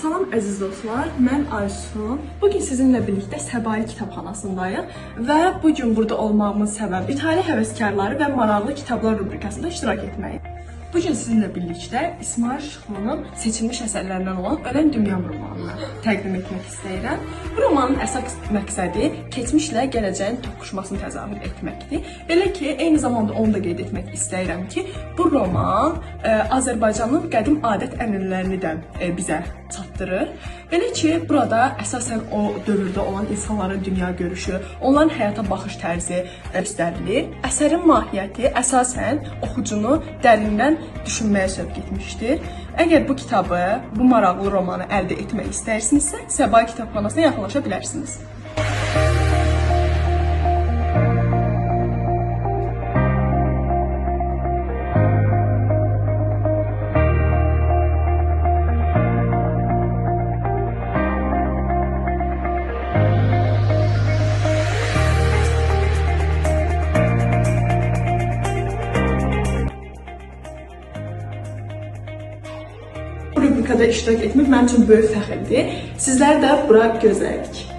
Salam əziz dostlar, mən Aysun. Bu gün sizinlə birlikdə Səbai kitabxanasındayıq və bu gün burada olmağımın səbəbi tarix həvəskarları və maraqlı kitablar rubrikasında iştirak etməyim. Bu gün sizinlə birlikdə İsmayıl Şıxlının seçilmiş əsərlərindən olan Ölən Dünyam romanını təqdim etmək istəyirəm. Bu romanın əsas məqsədi keçmişlə gələcəyin toqquşmasını təzahür etməkdir. Belə ki, eyni zamanda onu da qeyd etmək istəyirəm ki, bu roman Azərbaycanın qədim adət-ənənələrini də bizə çatdırır. Belə ki, burada əsasən o dövrdə olan insanların dünya görüşü, onların həyata baxış tərzi göstərilir. Əsərin mahiyyəti əsasən oxucunu dərindən düşünməyə sövq etmişdir. Əgər bu kitabı, bu maraqlı romanı əldə etmək istəyirsinizsə, Səbai kitabxanasına yaxınlaşa bilərsiniz. Bu rubrikada iştirak etmək mənim üçün böyük fəxrdir. Sizləri də bura gözləyirik.